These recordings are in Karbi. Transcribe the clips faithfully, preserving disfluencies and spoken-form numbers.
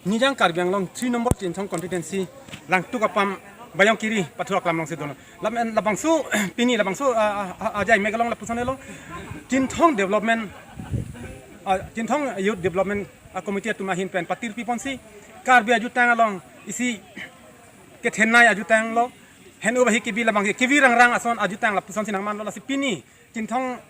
Nijang Karbi Anglong three number Chinthong constituency Langtuk apam Bayong Kiri pathu aklam alongsi dolo. Lam-, labangso pini labangso, ah, ah, ah, ajai megalong lapuson elo. Chinthong development, ah, Chinthong youth development, ah, committee atum ahin pen patirpi ponsi Karbi ajutang along isi kethenei ajutang lo. Hen-up ahi kebi labang kebi rangrang ason ajutang lapusonsi nangmanlo, lasi pini Chinthong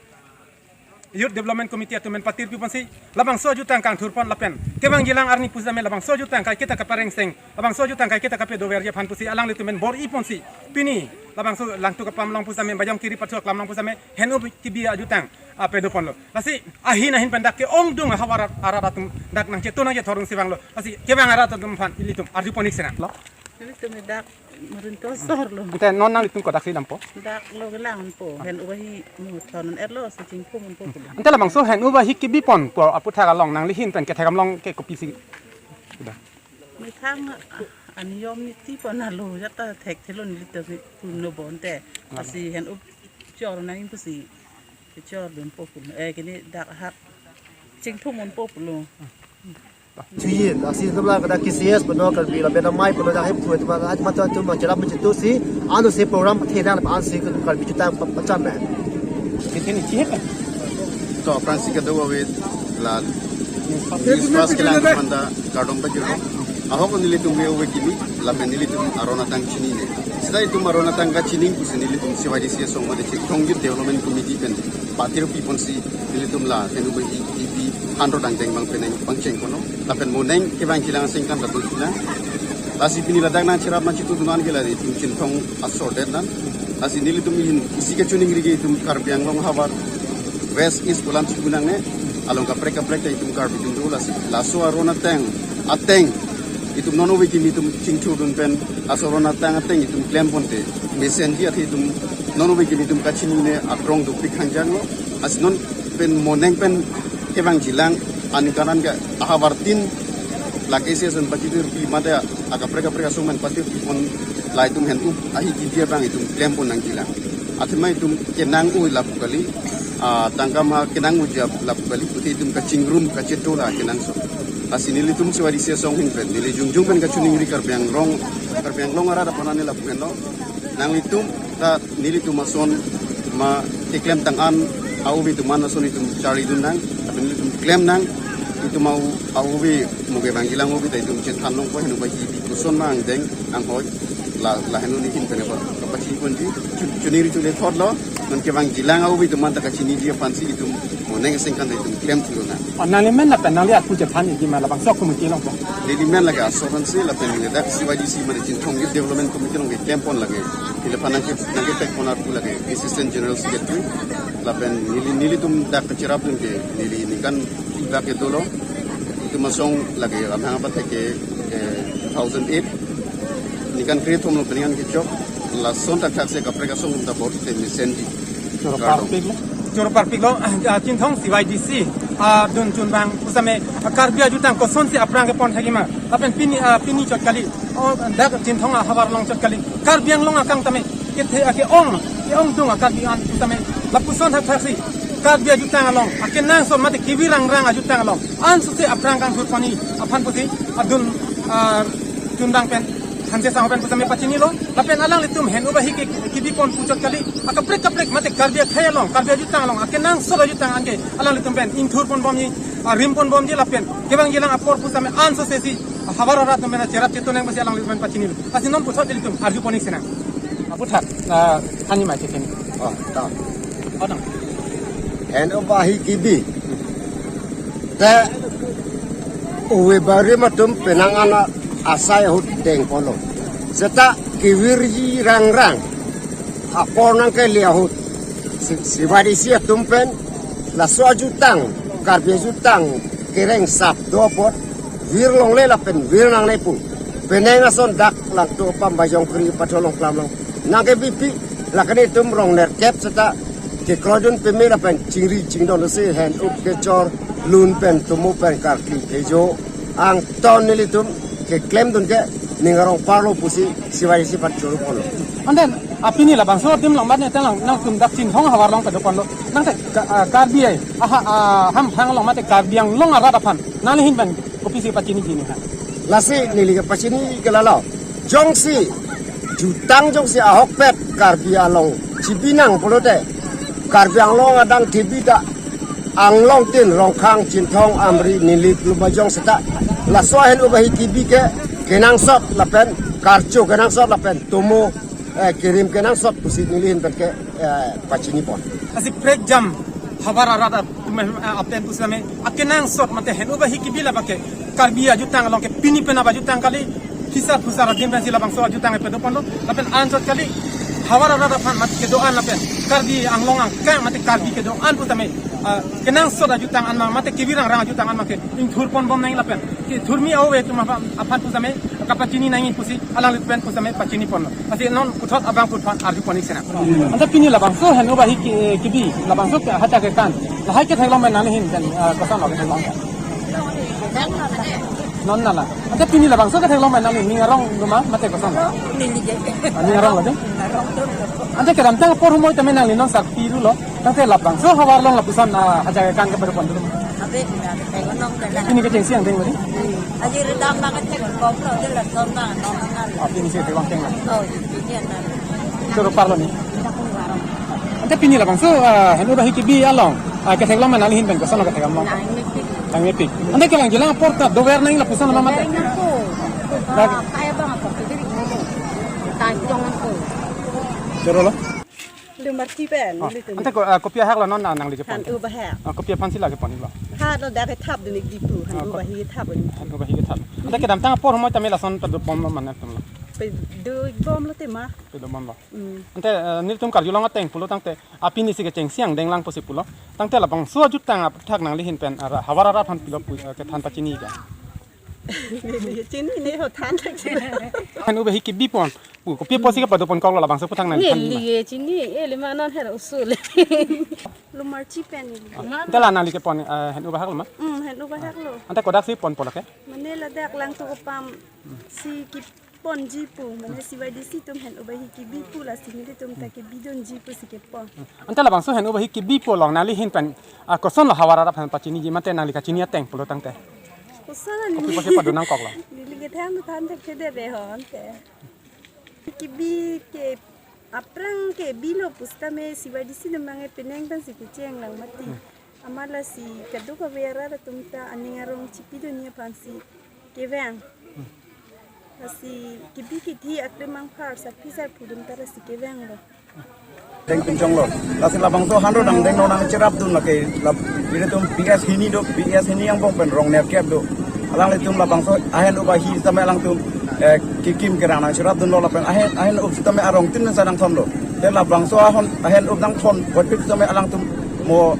Youth Development Committee atum pen patirpi ponsi labangso ajutang kangthur pon lapen kevangjilang arni pusitame labangso ajutang kaiketa kaparengseng, labangso ajutang kaiketa kapedoverji aphan pusi alanglitum pen bor-i ponsi pini labangso Langtuk apam along pusitame Bayong Kiri pathu aklam along pusitame hen-up kebi ajutang, ah, pado ponlo. Lasi ahin ahin pen dak ke-ongdung ahavar arat atum dak nangchetu nangchethor dungsi vanglo. Lasi kevang arat atum aphan ilitum arju pon-ik sinang lo. Ilitum dak marin tosor lo. Ante non nanglitum kodaksi dampo? Dak lo kelang po. Hen-up ahi muthon etlo si chingpum po. Ante labangso hen-up ahi kebi pon po aputhak along nangli ahin pen kethek damlong ke kopisi? Udah. Methang aniyom niti pon alo jata thekthelo nelitum puno bonte. Asi hen-up chor nang pusi chor dun po pulo. Eh, kini dak hak chingpum po pulo. Chuyin, asi tum la kada K C S, Beno Karbi, la Beno Amei, Beno Dahai, Beno Tuan, Beno Ajma Tuan, Beno Macharam, Beno Chitu si, ano si program the dan, an si kun Karbi jutang pa-, pachan na. Kitin ichi hai. To, aphrangsi kadokave la news first kelang manda kardom pajirlo. Ahok nelitum ave kimi, lapen nelitum aron atang chinine. Sita itum aron atang kachining pusi nelitum C Y D C asong mate Chinthong Youth Development Committee pen patirpi ponsi nelitum la, kenu be i, i, i, handro dangdeng bang penang pangcheng kono. Lapen moneng kevangjilang asengkan latum pina. Lasi pini ladak nangcherap nangchitudun an ke la itum Chinthong asor det nan. Lasi nelitum ahin isi kachiningri ke itum Karbi Anglong ahavar West East pu alam chibu nangne. Along kaprek kaprek ta itum Karbi atum do, lasi laso aron atang, ateng itum non ove kimi itum chingthurdun pen laso aron atang ateng itum klem ponte mesenji athe itum non ove kimi itum kachinine akrong dopik hangjang lo. Lasi non pen moneng pen kevangjilang aningkan an ke ahavar tin lake se ason pachitirpi mate akaprek kaprek asong pen patirpi pon, la itum hen-up ahi kebi abang itum klem pon nangjilang. Athema itum kenang-oi lapu kali, ah, tangka ma kenang-oiji lapu kali, pute itum kachingrum kachetu la kenangsot. Lasi nelitum C Y D C asong ahin pen neli jongjong pen kachiningri Karbi Anglong, Karbi Anglong arat aphan ani lapu henlo. Nanglitum ta nelitum ason ma keklemtang an a-ove atum an ason itum charlidun nang, lapen nelitum klem nang, itum a-o-, a-ove mo kevangjilang ove ta itum chethan longpo, heno ba hi bi koson ma angdeng anghoi, la, la heno neli ahin pen ba kapachi ponji, chu-, chuningri chule thotlo, non kevangjilang a-ove atum an ta kachiniji aphansi itum moneng asengkan ta itum klem thulo nang. Oh, nangli men lapen nangli arpu chethanji ma labangso committee along po? Neli men lake asor ansi lapen neli dak C Y D C mane Chinthong Youth Development Committee along keklem pon lake. Neli aphan nangke, nangkepek pon arpu lake Assistant General Secretary. Lapen neli, nelitum dak kacherapdun ke neli ningkan ibak ke dolo. Itum asong lake amahang apat ke, eh, two thousand eight. Ningkan krethom lo pen ningkan kechok. Lason thakthak si kaprek asong ta bor te mesenji. Choro parpik lo. Choro parpik lo, ah, Chinthong C Y D C Adun chunbang pusitame, ah, Karbi ajutang kosonsi aphrang kepon thekji ma. Lapen pini, ah, pini chot kali. Oh, dak Chinthong ahavar along chot kali. Karbi Anglong akang tame kethe ake-ong, ke-ongdung a-Karbi an pusitame. Lapuson thakthak si Karbi ajutang along, akenangsot mate kevirang rang ajutang along, ansose aphrang kangthur ponji aphan pusi adun, ah, chunbang pen Hanse Sangho pen pusitame pachinilo. Lapen alanglitum hen-up ahi ke, kebi pon pu chot kali. Akaprek kaprek mate Karbi akhei along, Karbi ajutang along, akenangsot ajutang anke alanglitum pen ingthur pon bomji, ah, rim pon bomji lapen kevangjilang apor pusitame ansose si havar arat atum pen cherap chetonang pusi alanglitum pen pachinilo. Lasi non puthot ilitum arju pon-ik sinang. Aputhak, ah, hani mai chekin. Oh, ta. Oh, nang. Hen-up ahi kebi. Te ove barim atum penang an asai ahut dengponlo. Seta kevirji rangrang apor nangkele ahut, C-, C Y D C atum pen laso ajutang, Karbi ajutang kereng sap do apot vir longle lapen vir nangne pu penang ason dak Langto, Pambajong, Kri, Patholong, Klamlong nangkebipi, lake netum rong nerkep seta kekroi dun peme lapen chingri chingdon si hen-up kechor, lun pen, tomo pen, karkli, kejo, angton nelitum keklem dun ke ning arong parlo pusi C Y D C aphan choro ponlo. Ante, ah, pini labangso adim along mane telang nangtum dak Chinthong ahavar along kedo ponlo. Nangte ka-, ah, Karbi ai, aha, ah, hamphang along mate Karbi Anglong arat aphan nangli ahin pen kopisi pachiniji ne ha? Lasi neli kepachini ke lalo. Jongsi jutang jongsi ahokpet Karbi along chibinang pulote, Karbi Anglong adang kebi ta Anglongtin, Rongkhang, Chinthong, Amri, Nilip, Lumbajong seta laso ahen-up ahi kebi ke kenangsot lapen karcho kenangsot lapen tomo, eh, kerim kenangsot pusi neli ahin pen ke, eh, pachini pon. Lasi prekjam havar arat atum, eh, apen pusitame akenangsot mate hen-up ahi kebi labangke Karbi ajutang along ke pini penap ajutang kali, hisar phusar adim pensi labangso ajutang kedo ponlo. Lapen anchot kali, havar arat aphan mate kedo-an lapen Karbi Anglong angkang mate Karbi kedo-an pusitame, ah, kenangsot ajutang an ma mate kevirang rang ajutang an ma ke ingthur pon bom nang lapen kethurmi ove atum aphan, aphan pusitame kapachini nangji pusi alanglitum pen pusitame pachini ponlo. Lasi non puthot abang puthot arju pon-ik sinang. Ante pini labangso hen-up ahi ke-, kebi, labangso ke hacha kekan, lahai ketheklong pen nangli ahin pen, ah, kosonlo ketheklong? Non nala. Ante pini labangso ketheklong pen nangli ning arong doma mate koson? Neli ke. Ah, ning aronglo de? Arong doma. Ante kedamtang apor humoi tame nangli non sarpi rulo. Tangte labangso havar along lapuson, ah, hacha kekan kedo pon dulu. Ave, ave, tengno nong dala. Pini kechengsi angdeng mari? Aji redam banget tengno koplo dala son banget nong nang. Ah, pini si tengno tengno. Oh, pini ana. Choro parlo ne. Ante pini labangso, ah, hen-up ahi kebi along, ah, ketheklong pen nangli ahin pen kosonlo ketheklong? Nangmepik. Nangmepik. Ante kevangjilang apor ta dover nang lapuson ma mate? Dover nangpo. Dak. Ah, kaya bang apa kediri ko. Tanjong nangpo. Chorolo. Lumarchi pen, ah, nelitum. Ante ko, ah, kopi ahak lo non nangli kepon? Hen-up ahak. Ah, kopi aphansi la kepon lo? Halo dak kethap dun-ik di pu, ah, hen-up ahi kethap dun-ik. Hen-up ahi kethap. Ante kedamtang apor humoi tame lason padobom lo mane atum lo? Pedo-ik bomlo tema. Pedo bomlo. Hmm. Ante, eh, nelitum karjulong ateng pulo tangte, ah, pini si kechengsi angdeng lang pusi pulo. Tangte labangso ajutang aputhak nangli ahin pen, ah, havar arat aphan pilo pu, eh, kethan pachini ke? Neli chinine ho than thek. Hen-up ahi kebi pon pu kopi apotsi kepado pon koklo labangso aputhak nangli than ma? Neli chini, eh, lima non her usul. Lumarchi pen neli. Ah, ante la nangli kepon, eh, hen-up ahak lo ma? Hmm, hen-up ahak lo. Ante kodaksi ponpo lake? Mane ladak Langto Kopamsi keponji pu, mane C Y D C atum hen-up ahi kebi pu lasi nelitum ta kebidunji pusi kepon. Ante labangso hen-up ahi kebi pu along nangli ahin pen, ah, kosonlo havar arat aphan pachiniji mate nangli kachini ateng pulo tangte? Koson ani. Kopi apotsi pado nang koklo? Neli kethan than thek thedere ho ante. Kebi ke aphrang kebilo pusitame C Y D C atum abang penang pensi kecheng lang mati. Hmm. Amat lasi kadokave arat atum ta aning arong chipidunji aphansi kevang. Hmm. Lasi kebi kethe aklem angphar sarpi sarpo atum ta lasi kevanglo. Deng pinchonglo. Lasi labangso hanro dang deng nonang cherap dun lake lap, ilitum P S hini do, P S hini angbong pen rong nerkep do. Alanglitum labangso ahen-up ahi sitame alangtum, eh, kekim kerang nang cherap dunlo lapen ahen, ahen-up sitame arong tin nang sadang thomlo. Te labangso ahon, ahen-up dang thon, buat pit sitame alangtum mo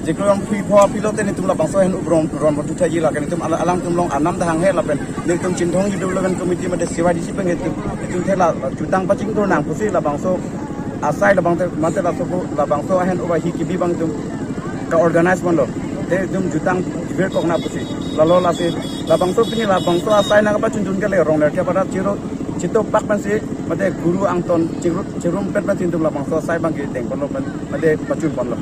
jeklo yang phui pho pilo te nelitum labangso ahen-up rong, rong batu thaji lake nelitum ala-, alangtum along anam dahang he lapen nelitum Chinthong Youth Development Committee mate C Y D C pen nelitum, nelitum thela jutang pachingthur nang pusi labangso asai labang te, mate laso ko labangso ahen-up ahi kebi abang itum ka-organize ponlo. Te jum jutang jibir kok na pusi. Lalo lasi labangso pini labangso asai nangpachunchun kele Rongnerkep arat chiro chito pak pensi mate guru angton chingrum chingrumpet pensi itum labangso asai abangke dengponlo pen mate pachunponlo.